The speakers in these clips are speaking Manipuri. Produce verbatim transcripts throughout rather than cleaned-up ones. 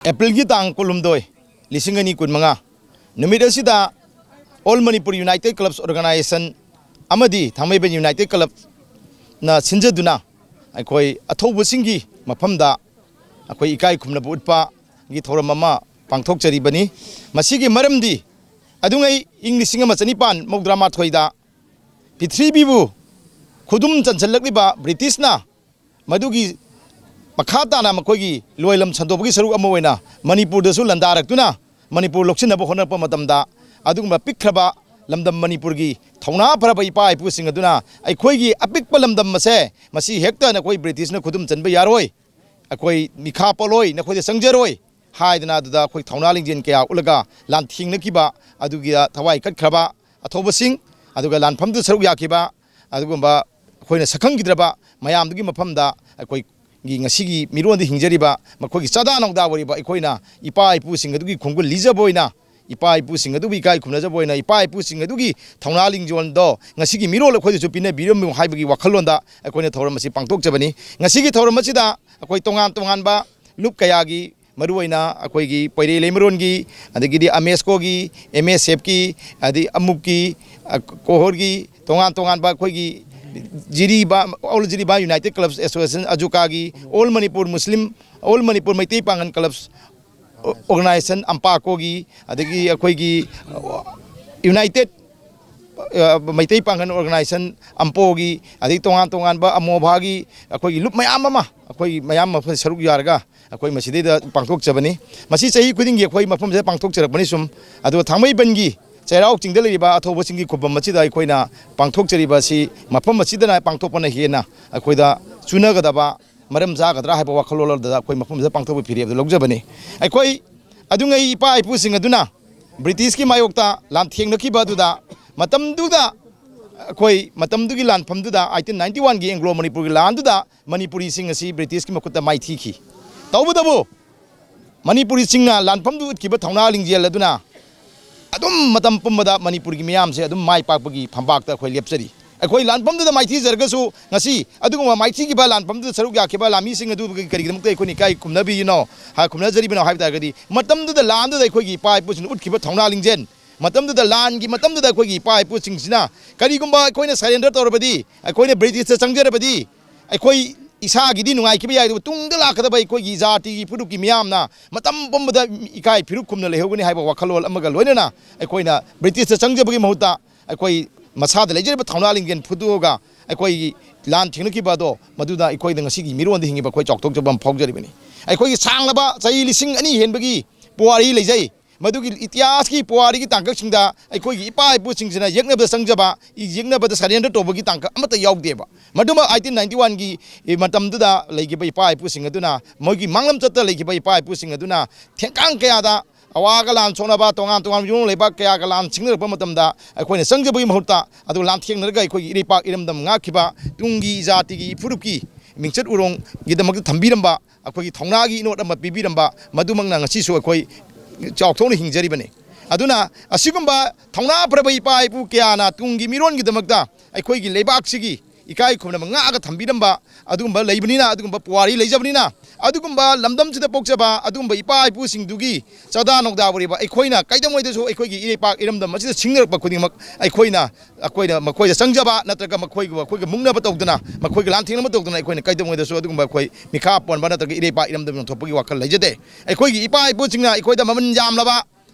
ꯑꯦꯄ꯭ꯔꯤꯜꯒꯤ ꯇꯥꯡ ꯀꯨꯟꯍꯨꯝꯗꯣꯏ, ꯂꯤꯁꯤꯡ ꯑꯅꯤ ꯀꯨꯟꯃꯉꯥ ꯅꯨꯃꯤꯠ ꯑꯁꯤꯗ All Manipur United Clubs Organization ꯑꯃꯗꯤ ꯊꯥꯡꯃꯩꯕꯟ United Clubꯅ ꯁꯤꯟꯖꯗꯨꯅ ꯑꯩꯈꯣꯏ ꯑꯊꯧꯕꯁꯤꯡꯒꯤ ꯃꯐꯝꯗ ꯑꯩꯈꯣꯏ ꯏꯀꯥꯏ ꯈꯨꯝꯅꯕ ꯎꯠꯄꯒꯤ ꯊꯧꯔꯝ ꯑꯃ ꯄꯥꯡꯊꯣꯛꯆꯔꯤꯕꯅꯤ꯫ ꯃꯁꯤꯒꯤ ꯃꯔꯝꯗꯤ ꯑꯗꯨꯉꯩ ꯏꯪ ꯂꯤꯁꯤꯡ ꯑꯃ ꯆꯅꯤꯄꯥꯟ ꯃꯧꯗ꯭ꯔꯥ ꯃꯥꯊꯣꯏꯗ ꯄ꯭ꯔꯤꯊꯤꯕꯤꯕꯨ ꯈꯨꯗꯨꯝ ꯆꯟꯁꯤꯜꯂꯛꯂꯤꯕ ꯕ꯭ꯔꯤꯇꯤꯁꯅ ꯃꯗꯨꯒꯤ ꯃꯈꯥ ꯇꯥꯅ ꯃꯈꯣꯏꯒꯤ ꯂꯣꯏꯂꯝ ꯁꯟꯗꯣꯛꯄꯒꯤ ꯁꯔꯨꯛ ꯑꯃ ꯑꯣꯏꯅ ꯃꯅꯤꯄꯨꯔꯗꯁꯨ ꯂꯥꯟꯗꯥꯔꯛꯇꯨꯅ ꯃꯅꯤꯄꯨꯔ ꯂꯧꯁꯤꯟꯅꯕ ꯍꯣꯠꯅꯔꯛꯄ ꯃꯇꯝꯗ ꯑꯗꯨꯒꯨꯝꯕ ꯄꯤꯛꯈ꯭ꯔꯕ ꯂꯝꯗꯝ ꯃꯅꯤꯄꯨꯔꯒꯤ ꯊꯧꯅꯥ ꯐꯔꯕ ꯏꯄꯥ ꯏꯄꯨꯁꯤꯡ ꯑꯗꯨꯅ ꯑꯩꯈꯣꯏꯒꯤ ꯑꯄꯤꯛꯄ ꯂꯝꯗꯝ ꯑꯁꯦ ꯃꯁꯤ ꯍꯦꯛꯇ ꯅꯈꯣꯏ ꯕ꯭ꯔꯤꯇꯤꯁꯅ ꯈꯨꯗꯨꯝ ꯆꯟꯕ ꯌꯥꯔꯣꯏ, ꯑꯩꯈꯣꯏ ꯃꯤꯈꯥ ꯄꯣꯜꯂꯣꯏ, ꯅꯈꯣꯏꯗ ꯆꯪꯖꯔꯣꯏ ꯍꯥꯏꯗꯅ ꯑꯗꯨꯗ ꯑꯩꯈꯣꯏ ꯊꯧꯅꯥ ꯂꯤꯡꯖꯦꯜ ꯀꯌꯥ ꯎꯠꯂꯒ ꯂꯥꯟꯊꯦꯡꯅꯈꯤꯕ ꯑꯗꯨꯒꯤ ꯊꯋꯥꯏ ꯀꯠꯈ꯭ꯔꯕ ꯑꯊꯧꯕꯁꯤꯡ, ꯑꯗꯨꯒ ꯂꯥꯟꯐꯝꯗꯨꯗ ꯁꯔꯨꯛ ꯌꯥꯈꯤꯕ ꯑꯗꯨꯒꯨꯝꯕ ꯑꯩꯈꯣꯏꯅ ꯁꯛꯈꯪꯈꯤꯗ꯭ꯔꯕ ꯃꯌꯥꯝꯗꯨꯒꯤ ꯃꯐꯝꯗ ꯑꯩꯈꯣꯏꯒꯤ ꯉꯁꯤꯒꯤ ꯃꯤꯔꯣꯟꯗ ꯍꯤꯡꯖꯔꯤꯕ ꯃꯈꯣꯏꯒꯤ ꯆꯥꯗꯥ ꯅꯧꯗꯥ ꯑꯣꯏꯔꯤꯕ ꯑꯩꯈꯣꯏꯅ ꯏꯄꯥ ꯏꯄꯨꯁꯤꯡ ꯑꯗꯨꯒꯤ ꯈꯣꯡꯒꯨꯜ ꯂꯤꯖꯕ ꯑꯣꯏꯅ, ꯏꯄꯥ ꯏꯄꯨꯁꯤꯡ ꯑꯗꯨꯕꯨ ꯏꯀꯥꯏ ꯈꯨꯝꯅꯖꯕ ꯑꯣꯏꯅ, ꯏꯄꯥ ꯏꯄꯨꯁꯤꯡ ꯑꯗꯨꯒꯤ ꯊꯧꯅꯥ ꯂꯤꯡꯖꯦꯜꯗꯣ ꯉꯁꯤꯒꯤ ꯃꯤꯔꯣꯜ ꯑꯩꯈꯣꯏꯗꯁꯨ ꯄꯤꯅꯕꯤꯔꯝꯃꯨ ꯍꯥꯏꯕꯒꯤ ꯋꯥꯈꯜꯂꯣꯟꯗ ꯑꯩꯈꯣꯏꯅ ꯊꯧꯔꯝ ꯑꯁꯤ ꯄꯥꯡꯊꯣꯛꯆꯕꯅꯤ꯫ ꯉꯁꯤꯒꯤ ꯊꯧꯔꯝ ꯑꯁꯤꯗ ꯑꯩꯈꯣꯏ ꯇꯣꯉꯥꯟ ꯇꯣꯉꯥꯟꯕ ꯂꯨꯞ ꯀꯌꯥꯒꯤ, ꯃꯔꯨꯑꯣꯏꯅ ꯑꯩꯈꯣꯏꯒꯤ ꯄꯣꯏꯔꯩ ꯂꯩꯃꯔꯣꯟꯒꯤ, ꯑꯗꯒꯤꯗꯤ ꯑꯃꯦꯁꯀꯣꯒꯤ, ꯑꯦꯝ ꯑꯦꯁ ꯑꯦꯐꯀꯤ, ꯑꯗꯩ ꯑꯃꯨꯛꯀꯤ, ꯑ, ꯀꯣꯍꯣꯔꯒꯤ, ꯇꯣꯉꯥꯟ ꯇꯣꯉꯥꯟꯕ ꯑꯩꯈꯣꯏꯒꯤ Jiribam, All Jiribam United Clubs Association, ꯑꯖꯨꯀꯥꯒꯤ, All Manipur Muslim, All Manipur Meitei ꯄꯥꯡꯒꯜ ꯀ꯭ꯂꯕꯁ ꯑꯣꯔꯒꯅꯥꯏꯖꯦꯁꯟ, ꯑꯝꯄꯥꯀꯣꯒꯤ, ꯑꯗꯒꯤ ꯑꯩꯈꯣꯏꯒꯤ ꯌꯨꯅꯥꯏꯇꯦꯠ, ꯑ, ꯃꯩꯇꯩ ꯄꯥꯡꯒꯜ ꯑꯣꯔꯒꯅꯥꯏꯖꯦꯁꯟ, ꯑꯝꯄꯣꯒꯤ, ꯑꯗꯒꯤ ꯇꯣꯉꯥꯟ ꯇꯣꯉꯥꯟꯕ ꯑꯃꯣꯚꯥꯒꯤ ꯑꯩꯈꯣꯏꯒꯤ ꯂꯨꯞ ꯃꯌꯥꯝ ꯑꯃ, ꯑꯩꯈꯣꯏ ꯃꯌꯥꯝ ꯃꯐꯝ ꯁꯔꯨꯛ ꯌꯥꯔꯒ ꯑꯩꯈꯣꯏ ꯃꯁꯤꯗꯩꯗ ꯄꯥꯡꯊꯣꯛꯆꯕꯅꯤ꯫ ꯃꯁꯤ ꯆꯍꯤ ꯈꯨꯗꯤꯡꯒꯤ ꯑꯩꯈꯣꯏ ꯃꯐꯝꯁꯤꯗ ꯄꯥꯡꯊꯣꯛꯆꯔꯛꯄꯅꯤ꯫ ꯁꯨꯝ ꯑꯗꯨꯒ ꯊꯥꯡꯃꯩꯕꯟꯒꯤ ꯆꯩꯔꯥꯎ ꯆꯤꯡꯗ ꯂꯩꯔꯤꯕ ꯑꯊꯧꯕꯁꯤꯡꯒꯤ ꯈꯨꯕꯝ ꯑꯁꯤꯗ ꯑꯩꯈꯣꯏꯅ ꯄꯥꯡꯊꯣꯛꯆꯔꯤꯕ ꯑꯁꯤ ꯃꯐꯝ ꯑꯁꯤꯗꯅ ꯄꯥꯡꯊꯣꯛꯄꯅ ꯍꯦꯟꯅ ꯑꯩꯈꯣꯏꯗ ꯆꯨꯅꯒꯗꯕ ꯃꯔꯝ ꯆꯥꯒꯗ꯭ꯔꯥ ꯍꯥꯏꯕ ꯋꯥꯈꯜꯂꯣꯟ ꯑꯗꯨꯗ ꯑꯩꯈꯣꯏ ꯃꯐꯝꯁꯤꯗ ꯄꯥꯡꯊꯣꯛꯄꯒꯤ ꯐꯤꯔꯦꯞ ꯑꯗꯨ ꯂꯧꯖꯕꯅꯤ꯫ ꯑꯩꯈꯣꯏ ꯑꯗꯨꯉꯩ ꯏꯄꯥ ꯏꯄꯨꯁꯤꯡ ꯑꯗꯨꯅ ꯕ꯭ꯔꯤꯇꯤꯁꯀꯤ ꯃꯥꯌꯣꯛꯇ ꯂꯥꯟꯊꯦꯡꯅꯈꯤꯕ ꯑꯗꯨꯗ ꯃꯇꯝꯗꯨꯗ ꯑꯩꯈꯣꯏ ꯃꯇꯝꯗꯨꯒꯤ ꯂꯥꯟꯐꯝꯗꯨꯗ eighteen ninety oneꯒꯤ ꯑꯦꯡꯒ꯭ꯂꯣ ꯃꯅꯤꯄꯨꯔꯒꯤ ꯂꯥꯟꯗꯨꯗ ꯃꯅꯤꯄꯨꯔꯤꯁꯤꯡ ꯑꯁꯤ ꯕ꯭ꯔꯤꯇꯤꯁꯀꯤ ꯃꯈꯨꯠꯇ ꯃꯥꯏꯊꯤꯈꯤ꯫ ꯇꯧꯕꯇꯕꯨ ꯃꯅꯤꯄꯨꯔꯤꯁꯤꯡꯅ ꯂꯥꯟꯐꯝꯗꯨ ꯎꯠꯈꯤꯕ ꯊꯧꯅꯥ ꯂꯤꯡꯖꯦꯜ ꯑꯗꯨꯅ ꯑꯗꯨꯝ ꯃꯇꯝ ꯄꯨꯝꯕꯗ ꯃꯅꯤꯄꯨꯔꯒꯤ ꯃꯤꯌꯥꯝꯁꯦ ꯑꯗꯨꯝ ꯃꯥꯏ ꯄꯥꯛꯄꯒꯤ ꯐꯝꯄꯥꯛꯇ ꯑꯩꯈꯣꯏ ꯂꯦꯞꯆꯔꯤ꯫ ꯑꯩꯈꯣꯏ ꯂꯥꯟꯐꯝꯗꯨꯗ ꯃꯥꯏꯊꯤꯖꯔꯒꯁꯨ, ꯉꯁꯤ ꯑꯗꯨꯒꯨꯝꯕ ꯃꯥꯏꯊꯤꯈꯤꯕ ꯂꯥꯟꯐꯝꯗꯨꯗ ꯁꯔꯨꯛ ꯌꯥꯈꯤꯕ ꯂꯥꯟꯃꯤꯁꯤꯡ ꯑꯗꯨ ꯀꯔꯤꯒꯤꯗꯃꯛꯇ ꯑꯩꯈꯣꯏꯅ ꯏꯀꯥꯏ ꯈꯨꯝꯅꯕꯤꯔꯤꯅꯣ, ꯍꯥ, ꯈꯨꯝꯅꯖꯔꯤꯕꯅꯣ ꯍꯥꯏꯕ ꯇꯥꯔꯒꯗꯤ, ꯃꯇꯝꯗꯨꯗ ꯂꯥꯟꯗꯨꯗ ꯑꯩꯈꯣꯏꯒꯤ ꯏꯄꯥ ꯏꯄꯨꯁꯤꯡꯅ ꯎꯠꯈꯤꯕ ꯊꯧꯅꯥ ꯂꯤꯡꯖꯦꯜ, ꯃꯇꯝꯗꯨꯗ ꯂꯥꯟꯒꯤ ꯃꯇꯝꯗꯨꯗ ꯑꯩꯈꯣꯏꯒꯤ ꯏꯄꯥ ꯏꯄꯨꯁꯤꯡꯁꯤꯅ ꯀꯔꯤꯒꯨꯝꯕ ꯑꯩꯈꯣꯏꯅ surrender ꯇꯧꯔꯕꯗꯤ, ꯑꯩꯈꯣꯏꯅ ꯕ꯭ꯔꯤꯇꯤꯁꯇ ꯆꯪꯖꯔꯕꯗꯤ, ꯑꯩꯈꯣꯏ ꯏꯁꯥꯒꯤꯗꯤ ꯅꯨꯡꯉꯥꯏꯈꯤꯕ ꯌꯥꯏ, ꯑꯗꯨꯕꯨ ꯇꯨꯡꯗ ꯂꯥꯛꯀꯗꯕ ꯑꯩꯈꯣꯏꯒꯤ ꯖꯥꯇꯤꯒꯤ ꯐꯨꯔꯨꯞꯀꯤ ꯃꯤꯌꯥꯝꯅ ꯃꯇꯝ ꯄꯨꯝꯕꯗ ꯏꯀꯥꯏ ꯐꯤꯔꯨꯛ ꯈꯨꯝꯅ ꯂꯩꯍꯧꯒꯅꯤ ꯍꯥꯏꯕ ꯋꯥꯈꯜꯂꯣꯟ ꯑꯃꯒ ꯂꯣꯏꯅꯅ ꯑꯩꯈꯣꯏꯅ ꯕ꯭ꯔꯤꯇꯤꯁꯇ ꯆꯪꯖꯕꯒꯤ ꯃꯍꯨꯠꯇ ꯑꯩꯈꯣꯏ ꯃꯁꯥꯗ ꯂꯩꯖꯔꯤꯕ ꯊꯧꯅꯥ ꯂꯤꯡꯖꯦꯜ ꯐꯨꯗꯣꯛꯑꯒ ꯑꯩꯈꯣꯏꯒꯤ ꯂꯥꯟ ꯊꯦꯡꯅꯈꯤꯕ ꯑꯗꯣ, ꯃꯗꯨꯅ ꯑꯩꯈꯣꯏꯗ ꯉꯁꯤꯒꯤ ꯃꯤꯔꯣꯟꯗ ꯍꯤꯡꯉꯤꯕ ꯑꯩꯈꯣꯏ ꯆꯥꯎꯊꯣꯛꯆꯕ ꯑꯃ ꯐꯥꯎꯖꯔꯤꯕꯅꯤ꯫ ꯑꯩꯈꯣꯏꯒꯤ ꯁꯥꯡꯂꯕ ꯆꯍꯤ ꯂꯤꯁꯤꯡ ꯑꯅꯤ ꯍꯦꯟꯕꯒꯤ ꯄꯨꯋꯥꯔꯤ ꯂꯩꯖꯩ꯫ ꯃꯗꯨꯒꯤ ꯏꯇꯤꯍꯥꯁꯀꯤ ꯄꯨꯋꯥꯔꯤꯒꯤ ꯇꯥꯡꯀꯛꯁꯤꯡꯗ ꯑꯩꯈꯣꯏꯒꯤ ꯏꯄꯥ ꯏꯄꯨꯁꯤꯡꯁꯤꯅ ꯌꯦꯛꯅꯕꯗ ꯆꯪꯖꯕ, ꯌꯦꯛꯅꯕꯗ surrender ꯇꯧꯕꯒꯤ ꯇꯥꯡꯀꯛ ꯑꯃꯠꯇ ꯌꯥꯎꯗꯦꯕ꯫ ꯃꯗꯨꯃꯛ eighteen ninety one ꯒꯤ ꯃꯇꯝꯗꯨꯗ ꯂꯩꯈꯤꯕ ꯏꯄꯥ ꯏꯄꯨꯁꯤꯡ ꯑꯗꯨꯅ, ꯃꯣꯏꯒꯤ ꯃꯥꯡꯂꯝꯆꯠꯇ ꯂꯩꯈꯤꯕ ꯏꯄꯥ ꯏꯄꯨꯁꯤꯡ ꯑꯗꯨꯅ ꯊꯦꯡꯀꯥꯡ ꯀꯌꯥꯗ ꯑꯋꯥꯒ ꯂꯥꯟ ꯁꯣꯛꯅꯕ, ꯇꯣꯉꯥꯟ ꯇꯣꯉꯥꯟꯕ ꯌꯨꯝꯂꯣꯟ ꯂꯩꯕꯥꯛ ꯀꯌꯥꯒ ꯂꯥꯟ ꯁꯤꯡꯅꯔꯛꯄ ꯃꯇꯝꯗ ꯑꯩꯈꯣꯏꯅ ꯆꯪꯖꯕꯒꯤ ꯃꯍꯨꯠꯇ, ꯑꯗꯨ ꯂꯥꯟꯊꯦꯡꯅꯔꯒ ꯑꯩꯈꯣꯏꯒꯤ ꯏꯔꯩꯄꯥꯛ ꯏꯔꯝꯗꯝ ꯉꯥꯛꯈꯤꯕ ꯇꯨꯡꯒꯤ ꯖꯥꯇꯤꯒꯤ ꯐꯨꯔꯨꯞꯀꯤ ꯃꯤꯡꯆꯠ ꯎꯔꯣꯡꯒꯤꯗꯃꯛꯇ ꯊꯝꯕꯤꯔꯝꯕ, ꯑꯩꯈꯣꯏꯒꯤ ꯊꯧꯅꯥꯒꯤ ꯏꯅꯣꯠ ꯑꯃ ꯄꯤꯕꯤꯔꯝꯕ, ꯃꯗꯨꯃꯛꯅ ꯉꯁꯤꯁꯨ ꯑꯩꯈꯣꯏ ꯆꯥꯎꯊꯣꯛꯅ ꯍꯤꯡꯖꯔꯤꯕꯅꯤ꯫ ꯑꯗꯨꯅ ꯑꯁꯤꯒꯨꯝꯕ ꯊꯧꯅꯥ ꯐꯔꯕ ꯏꯄꯥ ꯏꯄꯨ ꯀꯌꯥꯅ ꯇꯨꯡꯒꯤ ꯃꯤꯔꯣꯟꯒꯤꯗꯃꯛꯇ ꯑꯩꯈꯣꯏꯒꯤ ꯂꯩꯕꯥꯛꯁꯤꯒꯤ ꯏꯀꯥꯏ ꯈꯨꯝꯅꯕ ꯉꯥꯛꯑꯒ ꯊꯝꯕꯤꯔꯝꯕ ꯑꯗꯨꯒꯨꯝꯕ ꯂꯩꯕꯅꯤꯅ, ꯑꯗꯨꯒꯨꯝꯕ ꯄꯨꯋꯥꯔꯤ ꯂꯩꯖꯕꯅꯤꯅ, ꯑꯗꯨꯒꯨꯝꯕ ꯂꯝꯗꯝꯁꯤꯗ ꯄꯣꯛꯆꯕ ꯑꯗꯨꯒꯨꯝꯕ ꯏꯄꯥ ꯏꯄꯨꯁꯤꯡꯗꯨꯒꯤ ꯆꯥꯗꯥ ꯅꯧꯗꯥ ꯑꯣꯏꯔꯤꯕ ꯑꯩꯈꯣꯏꯅ ꯀꯩꯗꯧꯉꯩꯗꯁꯨ ꯑꯩꯈꯣꯏꯒꯤ ꯏꯔꯩꯄꯥꯛ ꯏꯔꯝꯗꯝ ꯑꯁꯤꯗ ꯁꯤꯡꯅꯔꯛꯄ ꯈꯨꯗꯤꯡꯃꯛ ꯑꯩꯈꯣꯏꯅ, ꯑꯩꯈꯣꯏꯅ ꯃꯈꯣꯏꯗ ꯆꯪꯖꯕ ꯅꯠꯇ꯭ꯔꯒ ꯃꯈꯣꯏꯒ ꯑꯩꯈꯣꯏꯒ ꯃꯨꯛꯅꯕ ꯇꯧꯗꯅ, ꯃꯈꯣꯏꯒ ꯂꯥꯟꯊꯦꯡꯅꯕ ꯇꯧꯗꯅ ꯑꯩꯈꯣꯏꯅ ꯀꯩꯗꯧꯉꯩꯗꯁꯨ ꯑꯗꯨꯒꯨꯝꯕ ꯑꯩꯈꯣꯏ ꯃꯤꯈꯥ ꯄꯣꯟꯕ ꯅꯠꯇ꯭ꯔꯒ ꯏꯔꯩꯄꯥꯛ ꯏꯔꯝꯗꯝ ꯌꯣꯟꯊꯣꯛꯄꯒꯤ ꯋꯥꯈꯜ ꯂꯩꯖꯗꯦ꯫ ꯑꯩꯈꯣꯏꯒꯤ ꯏꯄꯥ ꯏꯄꯨꯁꯤꯡꯅ ꯑꯩꯈꯣꯏꯗ ꯃꯃꯜ ꯌꯥꯝꯂꯕ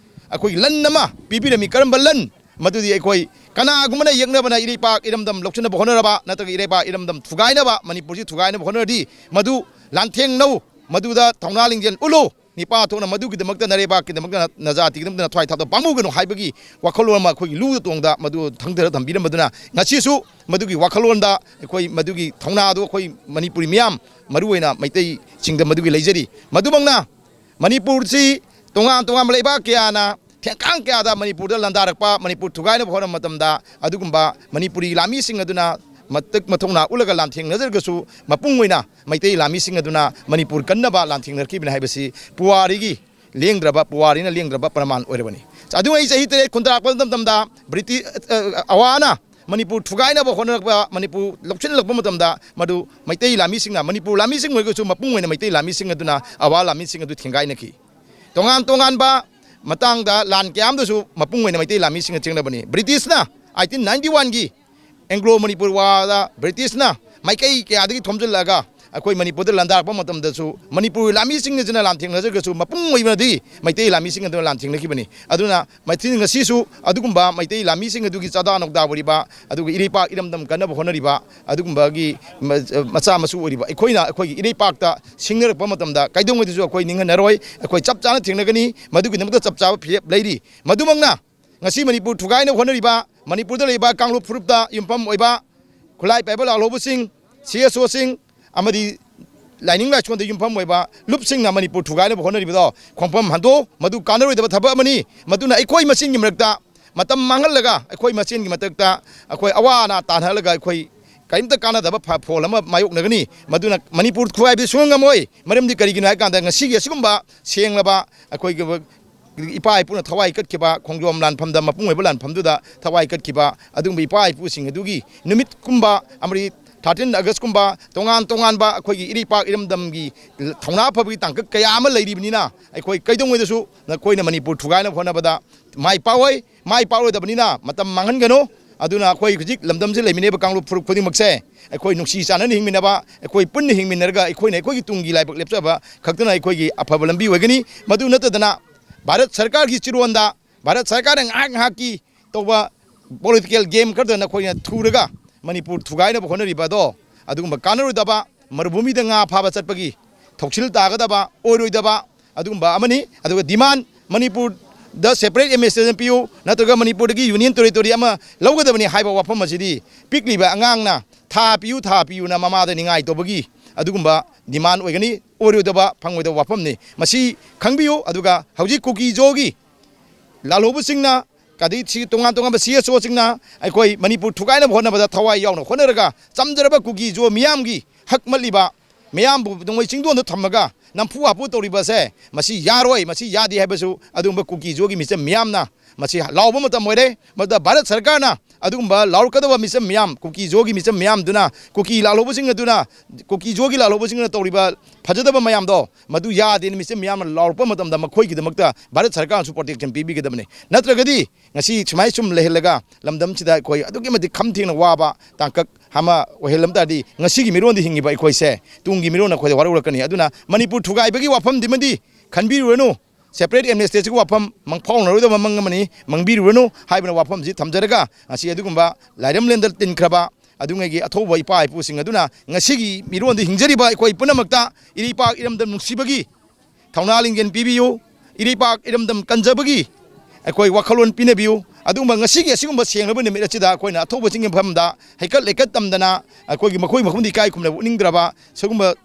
ꯑꯩꯈꯣꯏꯒꯤ ꯂꯟ ꯑꯃ ꯄꯤꯕꯤꯔꯝꯃꯤ꯫ ꯀꯔꯝꯕ ꯂꯟ? ꯃꯗꯨꯗꯤ ꯑꯩꯈꯣꯏ ꯀꯅꯥꯒꯨꯝꯕꯅ ꯌꯦꯛꯅꯕꯅ ꯏꯔꯩꯄꯥꯛ ꯏꯔꯝꯗꯝ ꯂꯧꯁꯤꯟꯅꯕ ꯍꯣꯠꯅꯔꯕ ꯅꯠꯇ꯭ꯔꯒ ꯏꯔꯩꯄꯥꯛ ꯏꯔꯝꯗꯝ ꯊꯨꯒꯥꯏꯅꯕ, ꯃꯅꯤꯄꯨꯔꯁꯤ ꯊꯨꯒꯥꯏꯅꯕ ꯍꯣꯠꯅꯔꯗꯤ, ꯃꯗꯨ ꯂꯥꯟꯊꯦꯡꯅꯧ, ꯃꯗꯨꯗ ꯊꯧꯅꯥ ꯂꯤꯡꯖꯦꯜ ꯎꯠꯂꯨ, ꯅꯤꯄꯥ ꯊꯣꯛꯅ ꯃꯗꯨꯒꯤꯗꯃꯛꯇ ꯅꯔꯩꯕꯥꯛꯀꯤꯗꯃꯛꯇ ꯅꯖꯥꯇꯤꯒꯤꯗꯃꯛꯇ ꯅꯊ꯭ꯋꯥꯏ ꯊꯥꯗꯣꯛ ꯄꯥꯝꯃꯨꯒꯅꯨ ꯍꯥꯏꯕꯒꯤ ꯋꯥꯈꯜꯂꯣꯟ ꯑꯃ ꯑꯩꯈꯣꯏꯒꯤ ꯂꯨꯗ ꯇꯣꯡꯗ ꯃꯗꯨ ꯊꯪꯊꯔ ꯊꯝꯕꯤꯔꯝꯕꯗꯨꯅ, ꯉꯁꯤꯁꯨ ꯃꯗꯨꯒꯤ ꯋꯥꯈꯜꯂꯣꯟꯗ ꯑꯩꯈꯣꯏ ꯃꯗꯨꯒꯤ ꯊꯧꯅꯥꯗꯨ ꯑꯩꯈꯣꯏ ꯃꯅꯤꯄꯨꯔꯤ ꯃꯤꯌꯥꯝ, ꯃꯔꯨꯑꯣꯏꯅ ꯃꯩꯇꯩꯁꯤꯡꯗ ꯃꯗꯨꯒꯤ ꯂꯩꯖꯔꯤ꯫ ꯃꯗꯨꯃꯛꯅ ꯃꯅꯤꯄꯨꯔꯁꯤ ꯇꯣꯉꯥꯟ ꯇꯣꯉꯥꯟꯕ ꯂꯩꯕꯥꯛ ꯀꯌꯥꯅ ꯊꯦꯡꯀꯥꯡ ꯀꯌꯥꯗ ꯃꯅꯤꯄꯨꯔꯗ ꯂꯥꯟꯗꯥꯔꯛꯄ, ꯃꯅꯤꯄꯨꯔ ꯊꯨꯒꯥꯏꯅꯕ ꯍꯣꯠꯅꯕ ꯃꯇꯝꯗ, ꯑꯗꯨꯒꯨꯝꯕ ꯃꯅꯤꯄꯨꯔꯤ ꯂꯥꯟꯃꯤꯁꯤꯡ ꯑꯗꯨꯅ ꯃꯇꯤꯛ ꯃꯊꯧꯅꯥ ꯎꯠꯂꯒ ꯂꯥꯟꯊꯦꯡꯅꯖꯔꯒꯁꯨ, ꯃꯄꯨꯡ ꯑꯣꯏꯅ ꯃꯩꯇꯩ ꯂꯥꯟꯃꯤꯁꯤꯡ ꯑꯗꯨꯅ ꯃꯅꯤꯄꯨꯔ ꯀꯟꯅꯕ ꯂꯥꯟꯊꯦꯡꯅꯔꯛꯈꯤꯕꯅꯤ ꯍꯥꯏꯕꯁꯤ ꯄꯨꯋꯥꯔꯤꯒꯤ ꯂꯦꯡꯗ꯭ꯔꯕ, ꯄꯨꯋꯥꯔꯤꯅ ꯂꯦꯡꯗ꯭ꯔꯕ ꯄ꯭ꯔꯃꯥꯟ ꯑꯣꯏꯔꯕꯅꯤ꯫ ꯑꯗꯨ ꯑꯩ ꯆꯍꯤ ꯇꯔꯦꯠ ꯈꯨꯟꯇꯥꯔꯛꯄ ꯃꯇꯝꯗ ꯕ꯭ꯔꯤꯇꯤꯁ, ꯑ, ꯑꯋꯥꯅ ꯃꯅꯤꯄꯨꯔ ꯊꯨꯒꯥꯏꯅꯕ ꯍꯣꯠꯅꯔꯛꯄ, ꯃꯅꯤꯄꯨꯔ ꯂꯧꯁꯤꯜꯂꯛꯄ ꯃꯇꯝꯗ ꯃꯗꯨ ꯃꯩꯇꯩ ꯂꯥꯟꯃꯤꯁꯤꯡꯅ, ꯃꯅꯤꯄꯨꯔ ꯂꯥꯟꯃꯤꯁꯤꯡ ꯑꯣꯏꯔꯒꯁꯨ ꯃꯄꯨꯡ ꯑꯣꯏꯅ ꯃꯩꯇꯩ ꯂꯥꯟꯃꯤꯁꯤꯡ ꯑꯗꯨꯅ ꯑꯋꯥ ꯂꯥꯟꯃꯤꯁꯤꯡ ꯑꯗꯨ ꯊꯦꯡꯒꯥꯏꯅꯈꯤ꯫ ꯇꯣꯉꯥꯟ ꯇꯣꯉꯥꯟꯕ ꯃꯇꯥꯡꯗ ꯂꯥꯟ ꯀꯌꯥ ꯑꯃꯗꯁꯨ ꯃꯄꯨꯡ ꯑꯣꯏꯅ ꯃꯩꯇꯩ ꯂꯥꯟꯃꯤꯁꯤꯡꯅ ꯆꯦꯟꯅꯕꯅꯤ꯫ ꯕ꯭ꯔꯤꯇꯤꯁꯅ eighteen ninety one ꯒꯤ ꯑꯦꯡꯒ꯭ꯂꯣ ꯃꯅꯤꯄꯨꯔ ꯋꯥꯔꯗ ꯕ꯭ꯔꯤꯇꯤꯁꯅ ꯃꯥꯏꯀꯩ ꯀꯌꯥꯗꯒꯤ ꯊꯣꯝꯖꯤꯜꯂꯛꯑꯒ ꯑꯩꯈꯣꯏ ꯃꯅꯤꯄꯨꯔꯗ ꯂꯥꯟꯗꯥꯔꯛꯄ ꯃꯇꯝꯗꯁꯨ ꯃꯅꯤꯄꯨꯔꯒꯤ ꯂꯥꯟꯃꯤꯁꯤꯡ ꯑꯁꯤꯅ ꯂꯥꯟꯊꯦꯡꯅꯖꯔꯒꯁꯨ ꯃꯄꯨꯡ ꯑꯣꯏꯕꯅꯗꯤ ꯃꯩꯇꯩ ꯂꯥꯟꯃꯤꯁꯤꯡ ꯑꯗꯨꯅ ꯂꯥꯟꯊꯦꯡꯅꯈꯤꯕꯅꯤ꯫ ꯑꯗꯨꯅ ꯃꯩꯇꯩ ꯉꯁꯤꯁꯨ ꯑꯗꯨꯒꯨꯝꯕ ꯃꯩꯇꯩ ꯂꯥꯟꯃꯤꯁꯤꯡ ꯑꯗꯨꯒꯤ ꯆꯥꯗꯥ ꯅꯧꯗꯥ ꯑꯣꯏꯔꯤꯕ, ꯑꯗꯨꯒ ꯏꯔꯩꯄꯥꯛ ꯏꯔꯝꯗꯝ ꯀꯟꯅꯕ ꯍꯣꯠꯅꯔꯤꯕ ꯑꯗꯨꯒꯨꯝꯕꯒꯤ ꯃ-, ꯃꯆꯥ ꯃꯁꯨ ꯑꯣꯏꯔꯤꯕ ꯑꯩꯈꯣꯏꯅ ꯑꯩꯈꯣꯏꯒꯤ ꯏꯔꯩꯄꯥꯛꯇ ꯁꯤꯡꯅꯔꯛꯄ ꯃꯇꯝꯗ ꯀꯩꯗꯧꯉꯩꯗꯁꯨ ꯑꯩꯈꯣꯏ ꯅꯤꯡꯍꯟꯅꯔꯣꯏ꯫ ꯑꯩꯈꯣꯏ ꯆꯞ ꯆꯥꯅ ꯊꯦꯡꯅꯒꯅꯤ꯫ ꯃꯗꯨꯒꯤꯗꯃꯛꯇ ꯆꯞ ꯆꯥꯕ ꯐꯤꯔꯦꯞ ꯂꯩꯔꯤ꯫ ꯃꯗꯨꯃꯛꯅ ꯉꯁꯤ ꯃꯅꯤꯄꯨꯔ ꯊꯨꯒꯥꯏꯅꯕ ꯍꯣꯠꯅꯔꯤꯕ, ꯃꯅꯤꯄꯨꯔꯗ ꯂꯩꯕ ꯀꯥꯡꯂꯨꯞ ꯐꯨꯔꯨꯞꯇ ꯌꯨꯝꯐꯝ ꯑꯣꯏꯕ ꯈꯨꯠꯂꯥꯏ ꯄꯥꯏꯕ ꯂꯥꯜꯍꯧꯕꯁꯤꯡ, ꯁꯤ ꯑꯦꯁ ꯑꯣꯁꯤꯡ ꯑꯃꯗꯤ ꯂꯥꯏꯅꯤꯡ ꯂꯥꯏꯁꯣꯟꯗ ꯌꯨꯝꯐꯝ ꯑꯣꯏꯕ ꯂꯨꯞꯁꯤꯡꯅ ꯃꯅꯤꯄꯨꯔ ꯊꯨꯒꯥꯏꯅꯕ ꯍꯣꯠꯅꯔꯤꯕꯗꯣ ꯈꯣꯡꯐꯝ ꯍꯟꯗꯣꯛꯎ꯫ ꯃꯗꯨ ꯀꯥꯟꯅꯔꯣꯏꯗꯕ ꯊꯕꯛ ꯑꯃꯅꯤ꯫ ꯃꯗꯨꯅ ꯑꯩꯈꯣꯏ ꯃꯁꯦꯟꯒꯤ ꯃꯔꯛꯇ ꯃꯇꯝ ꯃꯥꯡꯍꯜꯂꯒ ꯑꯩꯈꯣꯏ ꯃꯁꯦꯟꯒꯤ ꯃꯊꯛꯇ ꯑꯩꯈꯣꯏ ꯑꯋꯥ ꯑꯅꯥ ꯇꯥꯟꯅꯍꯜꯂꯒ ꯑꯩꯈꯣꯏ ꯀꯔꯤꯝꯇ ꯀꯥꯟꯅꯗꯕ ꯐ-, ꯐꯣꯜ ꯑꯃ ꯃꯥꯌꯣꯛꯅꯒꯅꯤ꯫ ꯃꯗꯨꯅ ꯃꯅꯤꯄꯨꯔ ꯊꯨꯒꯥꯏꯕꯗꯤ ꯁꯨꯡꯉꯝ ꯉꯝꯃꯣꯏ꯫ ꯃꯔꯝꯗꯤ ꯀꯔꯤꯒꯤꯅꯣ ꯍꯥꯏ ꯀꯥꯟꯗ ꯉꯁꯤꯒꯤ ꯑꯁꯤꯒꯨꯝꯕ ꯁꯦꯡꯂꯕ ꯏꯄꯥ ꯏꯄꯨꯅ ꯊꯋꯥꯏ ꯀꯠꯈꯤꯕ ꯈꯣꯡꯖꯣꯝ ꯂꯥꯟꯐꯝꯗ, ꯃꯄꯨꯡ ꯑꯣꯏꯕ ꯂꯥꯟꯐꯝꯗꯨꯗ ꯊꯋꯥꯏ ꯀꯠꯈꯤꯕ ꯑꯗꯨꯒꯨꯝꯕ ꯏꯄꯥ ꯏꯄꯨꯁꯤꯡ ꯑꯗꯨꯒꯤ ꯅꯨꯃꯤꯠꯀꯨꯝꯕ ꯑꯃꯗꯤ thirteen August ꯀꯨꯝꯕ ꯇꯣꯉꯥꯟ ꯇꯣꯉꯥꯟꯕ ꯑꯩꯈꯣꯏꯒꯤ ꯏꯔꯩꯄꯥꯛ ꯏꯔꯝꯗꯝꯒꯤ ꯊꯧꯅꯥ ꯐꯕꯒꯤ ꯇꯥꯡꯀꯛ ꯀꯌꯥ ꯑꯃ ꯂꯩꯔꯤꯕꯅꯤꯅ, ꯑꯩꯈꯣꯏ ꯀꯩꯗꯧꯉꯩꯗꯁꯨ ꯅꯈꯣꯏꯅ ꯃꯅꯤꯄꯨꯔ ꯊꯨꯒꯥꯏꯅꯕ ꯍꯣꯠꯅꯕꯗ ꯃꯥꯏ ꯄꯥꯛꯑꯣꯏ꯫ ꯃꯥꯏ ꯄꯥꯛꯂꯣꯏꯗꯕꯅꯤꯅ ꯃꯇꯝ ꯃꯥꯡꯍꯟꯒꯅꯨ꯫ ꯑꯗꯨꯅ ꯑꯩꯈꯣꯏ ꯍꯧꯖꯤꯛ ꯂꯝꯗꯝꯁꯤꯗ ꯂꯩꯃꯤꯟꯅꯔꯤꯕ ꯀꯥꯡꯂꯨꯞ ꯐꯨꯔꯨꯞ ꯈꯨꯗꯤꯡꯃꯛꯁꯦ ꯑꯩꯈꯣꯏ ꯅꯨꯡꯁꯤ ꯆꯥꯟꯅꯅ ꯍꯤꯡꯃꯤꯟꯅꯕ, ꯑꯩꯈꯣꯏ ꯄꯨꯟꯅ ꯍꯤꯡꯃꯤꯟꯅꯔꯒ ꯑꯩꯈꯣꯏꯅ ꯑꯩꯈꯣꯏꯒꯤ ꯇꯨꯡꯒꯤ ꯂꯥꯏꯕꯛ ꯂꯦꯞꯆꯕ ꯈꯛꯇꯅ ꯑꯩꯈꯣꯏꯒꯤ ꯑꯐꯕ ꯂꯝꯕꯤ ꯑꯣꯏꯒꯅꯤ꯫ ꯃꯗꯨ ꯅꯠꯇꯗꯅ ꯚꯥꯔꯠ ꯁꯔꯀꯥꯔꯒꯤ ꯆꯤꯔꯣꯟꯗ, ꯚꯥꯔꯠ ꯁꯔꯀꯥꯔꯅ ꯉꯥꯏꯍꯥꯛ ꯉꯥꯏꯍꯥꯛꯀꯤ ꯇꯧꯕ political game ꯈꯔꯗ ꯅꯈꯣꯏꯅ ꯊꯨꯔꯒ ꯃꯅꯤꯄꯨꯔ ꯊꯨꯒꯥꯏꯅꯕ ꯍꯣꯠꯅꯔꯤꯕ ꯑꯗꯣ, ꯑꯗꯨꯒꯨꯝꯕ ꯀꯥꯟꯅꯔꯣꯏꯗꯕ, ꯃꯔꯨꯚꯨꯃꯤꯗ ꯉꯥ ꯐꯥꯕ ꯆꯠꯄꯒꯤ ꯊꯧꯁꯤꯜ ꯇꯥꯒꯗꯕ, ꯑꯣꯏꯔꯣꯏꯗꯕ ꯑꯗꯨꯒꯨꯝꯕ ꯑꯃꯅꯤ꯫ ꯑꯗꯨꯒ demand, ꯃꯅꯤꯄꯨꯔꯗ separate administration ꯄꯤꯌꯨ, ꯅꯠꯇ꯭ꯔꯒ ꯃꯅꯤꯄꯨꯔꯗꯒꯤ union territory ꯑꯃ ꯂꯧꯒꯗꯕꯅꯤ ꯍꯥꯏꯕ ꯋꯥꯐꯝ ꯑꯁꯤꯗꯤ ꯄꯤꯛꯂꯤꯕ ꯑꯉꯥꯡꯅ ꯊꯥ ꯄꯤꯌꯨ, ꯊꯥ ꯄꯤꯌꯨꯅ ꯃꯃꯥꯗ ꯅꯤꯡꯉꯥꯏ ꯇꯧꯕꯒꯤ ꯑꯗꯨꯒꯨꯝꯕ demand ꯑꯣꯏꯒꯅꯤ, ꯑꯣꯏꯔꯣꯏꯗꯕ, ꯐꯪꯉꯣꯏꯗꯕ ꯋꯥꯐꯝꯅꯤ꯫ ꯃꯁꯤ ꯈꯪꯕꯤꯌꯨ꯫ ꯑꯗꯨꯒ ꯍꯧꯖꯤꯛ ꯀꯨꯀꯤ ꯖꯣꯒꯤ ꯂꯥꯜꯍꯧꯕꯁꯤꯡꯅ, ꯑꯗꯩ ꯁꯤ ꯇꯣꯉꯥꯟ ꯇꯣꯉꯥꯟꯕ ꯁꯤ ꯑꯦꯁ ꯑꯣꯁꯤꯡꯅ ꯑꯩꯈꯣꯏ ꯃꯅꯤꯄꯨꯔ ꯊꯨꯒꯥꯏꯅꯕ ꯍꯣꯠꯅꯕꯗ ꯊꯋꯥꯏ ꯌꯥꯎꯅ ꯍꯣꯠꯅꯔꯒ ꯆꯝꯖꯔꯕ ꯀꯨꯀꯤ ꯖꯣ ꯃꯤꯌꯥꯝꯒꯤ ꯍꯛ ꯃꯠꯂꯤꯕ, ꯃꯤꯌꯥꯝꯕꯨ ꯅꯣꯡꯃꯩ ꯆꯤꯡꯗꯣꯟꯗ ꯊꯝꯃꯒ ꯅꯝꯐꯨ ꯍꯥꯐꯨ ꯇꯧꯔꯤꯕꯁꯦ ꯃꯁꯤ ꯌꯥꯔꯣꯏ, ꯃꯁꯤ ꯌꯥꯗꯦ ꯍꯥꯏꯕꯁꯨ ꯑꯗꯨꯒꯨꯝꯕ ꯀꯨꯀꯤ ꯖꯣꯒꯤ ꯃꯤꯆꯝ ꯃꯤꯌꯥꯝꯅ ꯃꯁꯤ ꯂꯥꯎꯕ ꯃꯇꯝ ꯑꯣꯏꯔꯦ꯫ ꯃꯗꯨꯗ ꯚꯥꯔꯠ ꯁꯔꯀꯥꯔꯅ ꯑꯗꯨꯒꯨꯝꯕ ꯂꯥꯎꯔꯛꯀꯗꯕ ꯃꯤꯆꯝ ꯃꯤꯌꯥꯝ, ꯀꯨꯀꯤ ꯖꯣꯒꯤ ꯃꯤꯆꯝ ꯃꯤꯌꯥꯝꯗꯨꯅ, ꯀꯨꯀꯤ ꯂꯥꯜꯍꯧꯕꯁꯤꯡ ꯑꯗꯨꯅ, ꯀꯨꯀꯤ ꯖꯣꯒꯤ ꯂꯥꯜꯍꯧꯕꯁꯤꯡꯅ ꯇꯧꯔꯤꯕ ꯐꯖꯗꯕ ꯃꯌꯥꯝꯗꯣ, ꯃꯗꯨ ꯌꯥꯗꯦꯅ ꯃꯤꯆꯝ ꯃꯤꯌꯥꯝꯅ ꯂꯥꯎꯔꯛꯄ ꯃꯇꯝꯗ ꯃꯈꯣꯏꯒꯤꯗꯃꯛꯇ ꯚꯥꯔꯠ ꯁꯔꯀꯥꯔꯅꯁꯨ ꯄ꯭ꯔꯣꯇꯦꯛꯁꯟ ꯄꯤꯕꯤꯒꯗꯕꯅꯤ꯫ ꯅꯠꯇ꯭ꯔꯒꯗꯤ ꯉꯁꯤ ꯁꯨꯃꯥꯏꯅ ꯁꯨꯝ ꯂꯩꯍꯜꯂꯒ ꯂꯝꯗꯝꯁꯤꯗ ꯑꯩꯈꯣꯏ ꯑꯗꯨꯛꯀꯤ ꯃꯇꯤꯛ ꯈꯝ ꯊꯦꯡꯅ ꯋꯥꯕ ꯇꯥꯡꯀꯛ ꯑꯃ ꯑꯣꯏꯍꯜꯂꯝ ꯇꯥꯔꯗꯤ, ꯉꯁꯤꯒꯤ ꯃꯤꯔꯣꯟꯗ ꯍꯤꯡꯉꯤꯕ ꯑꯩꯈꯣꯏꯁꯦ ꯇꯨꯡꯒꯤ ꯃꯤꯔꯣꯟ ꯑꯩꯈꯣꯏꯗ ꯋꯥꯔꯧꯔꯛꯀꯅꯤ꯫ ꯑꯗꯨꯅ ꯃꯅꯤꯄꯨꯔ ꯊꯨꯒꯥꯏꯕꯒꯤ ꯋꯥꯐꯝꯗꯤꯃꯗꯤ ꯈꯟꯕꯤꯔꯨꯔꯅꯨ꯫ ꯁꯦꯄꯔꯦꯠ ꯑꯦꯝꯅꯦꯁꯇꯦꯠꯁꯤꯒꯤ ꯋꯥꯐꯝ ꯃꯪꯐꯥꯎꯅꯔꯣꯏꯗꯕ ꯃꯪ ꯑꯃꯅꯤ, ꯃꯪꯕꯤꯔꯨꯔꯅꯨ ꯍꯥꯏꯕꯅ ꯋꯥꯐꯝꯁꯤ ꯊꯝꯖꯔꯒ, ꯉꯁꯤ ꯑꯗꯨꯒꯨꯝꯕ ꯂꯥꯏꯔꯝꯂꯦꯟꯗ ꯇꯤꯟꯈ꯭ꯔꯕ ꯑꯗꯨꯉꯩꯒꯤ ꯑꯊꯧꯕ ꯏꯄꯥ ꯏꯄꯨꯁꯤꯡ ꯑꯗꯨꯅ ꯉꯁꯤꯒꯤ ꯃꯤꯔꯣꯟꯗ ꯍꯤꯡꯖꯔꯤꯕ ꯑꯩꯈꯣꯏ ꯄꯨꯝꯅꯃꯛꯇ ꯏꯔꯩꯄꯥꯛ ꯏꯔꯝꯗꯝ ꯅꯨꯡꯁꯤꯕꯒꯤ ꯊꯧꯅꯥ ꯂꯤꯡꯖꯦꯜ ꯄꯤꯕꯤꯌꯨ꯫ ꯏꯔꯩꯄꯥꯛ ꯏꯔꯝꯗꯝ ꯀꯟꯖꯕꯒꯤ ꯑꯩꯈꯣꯏ ꯋꯥꯈꯜꯂꯣꯟ ꯄꯤꯅꯕꯤꯌꯨ꯫ ꯑꯗꯨꯒꯨꯝꯕ ꯉꯁꯤꯒꯤ ꯑꯁꯤꯒꯨꯝꯕ ꯁꯦꯡꯂꯕ ꯅꯨꯃꯤꯠ ꯑꯁꯤꯗ ꯑꯩꯈꯣꯏꯅ ꯑꯊꯧꯕꯁꯤꯡꯒꯤ ꯃꯐꯝꯗ ꯍꯩꯀꯠ ꯂꯩꯀꯠ ꯇꯝꯗꯅ ꯑꯩꯈꯣꯏꯒꯤ ꯃꯈꯣꯏ ꯃꯐꯝꯗ ꯏꯀꯥꯏ ꯈꯨꯝꯅꯕ ꯎꯠꯅꯤꯡꯗ꯭ꯔꯕ ꯁꯤꯒꯨꯝꯕ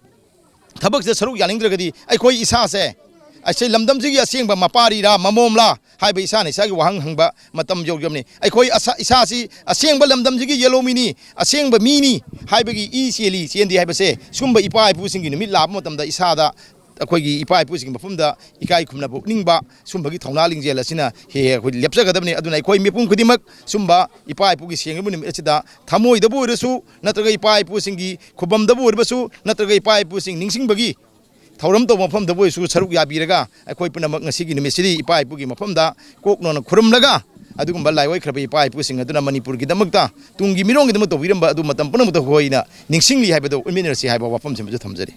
ꯊꯕꯛꯁꯤꯗ ꯁꯔꯨꯛ ꯌꯥꯅꯤꯡꯗ꯭ꯔꯒꯗꯤ ꯑꯩꯈꯣꯏ ꯏꯁꯥꯁꯦ ꯑꯁꯤ ꯂꯝꯗꯝꯁꯤꯒꯤ ꯑꯁꯦꯡꯕ ꯃꯄꯥꯔꯤꯔꯥ ꯃꯃꯣꯝꯂꯥ ꯍꯥꯏꯕ ꯏꯁꯥꯅ ꯏꯁꯥꯒꯤ ꯋꯥꯍꯪ ꯍꯪꯕ ꯃꯇꯝ ꯌꯧꯔꯕꯅꯤ꯫ ꯑꯩꯈꯣꯏ ꯑꯁꯥ-, ꯏꯁꯥꯁꯤ ꯑꯁꯦꯡꯕ ꯂꯝꯗꯝꯁꯤꯒꯤ ꯌꯦꯜꯍꯧꯃꯤꯅꯤ, ꯑꯁꯦꯡꯕ ꯃꯤꯅꯤ ꯍꯥꯏꯕꯒꯤ ꯏ ꯆꯦꯜꯂꯤ ꯆꯦꯟꯗꯦ ꯍꯥꯏꯕꯁꯦ ꯁꯨꯝꯕ ꯏꯄꯥ ꯏꯄꯨꯁꯤꯡꯒꯤ ꯅꯨꯃꯤꯠ ꯂꯥꯛꯄ ꯃꯇꯝꯗ ꯏꯁꯥꯗ ꯑꯩꯈꯣꯏꯒꯤ ꯏꯄꯥ ꯏꯄꯨꯁꯤꯡꯒꯤ ꯃꯐꯝꯗ ꯏꯀꯥꯏ ꯈꯨꯝꯅꯕ ꯎꯠꯅꯤꯡꯕ ꯁꯨꯝꯕꯒꯤ ꯊꯧꯅꯥ ꯂꯤꯡꯖꯦꯜ ꯑꯁꯤꯅ ꯍꯦꯛ ꯍꯦꯛ ꯑꯩꯈꯣꯏ ꯂꯦꯞꯆꯒꯗꯕꯅꯤ꯫ ꯑꯗꯨꯅ ꯑꯩꯈꯣꯏ ꯃꯤꯄꯨꯝ ꯈꯨꯗꯤꯡꯃꯛ ꯁꯨꯝꯕ ꯏꯄꯥ ꯏꯄꯨꯒꯤ ꯁꯦꯡꯂꯕ ꯅꯨꯃꯤꯠ ꯑꯁꯤꯗ ꯊꯃꯣꯏꯗꯕꯨ ꯑꯣꯏꯔꯁꯨ ꯅꯠꯇ꯭ꯔꯒ ꯏꯄꯥ ꯏꯄꯨꯁꯤꯡꯒꯤ ꯈꯨꯕꯝꯗꯕꯨ ꯑꯣꯏꯔꯕꯁꯨ ꯅꯠꯇ꯭ꯔꯒ ꯏꯄꯥ ꯏꯄꯨꯁꯤꯡ ꯅꯤꯡꯁꯤꯡꯕꯒꯤ ꯊꯧꯔꯝ ꯇꯧꯕ ꯃꯐꯝꯗꯕꯨ ꯑꯣꯏꯔꯁꯨ ꯁꯔꯨꯛ ꯌꯥꯕꯤꯔꯒ ꯑꯩꯈꯣꯏ ꯄꯨꯝꯅꯃꯛ ꯉꯁꯤꯒꯤ ꯅꯨꯃꯤꯠꯁꯤꯗꯤ ꯏꯄꯥ ꯏꯄꯨꯒꯤ ꯃꯐꯝꯗ ꯀꯣꯛ ꯅꯣꯟꯅ ꯈꯨꯔꯨꯝꯂꯒ ꯑꯗꯨꯒꯨꯝꯕ ꯂꯥꯏꯑꯣꯏꯈ꯭ꯔꯕ ꯏꯄꯥ ꯏꯄꯨꯁꯤꯡ ꯑꯗꯨꯅ ꯃꯅꯤꯄꯨꯔꯒꯤꯗꯃꯛꯇ ꯇꯨꯡꯒꯤ ꯃꯤꯔꯣꯜꯒꯤꯗꯃꯛ ꯇꯧꯕꯤꯔꯝꯕ ꯑꯗꯨ ꯃꯇꯝ ꯄꯨꯝꯅꯃꯛꯇ ꯑꯩꯈꯣꯏꯅ ꯅꯤꯡꯁꯤꯡꯂꯤ ꯍꯥꯏꯕꯗꯨ ꯎꯠꯃꯤꯟꯅꯔꯁꯤ ꯍꯥꯏꯕ ꯋꯥꯐꯝꯁꯤꯃꯁꯨ ꯊꯝꯖꯔꯤ꯫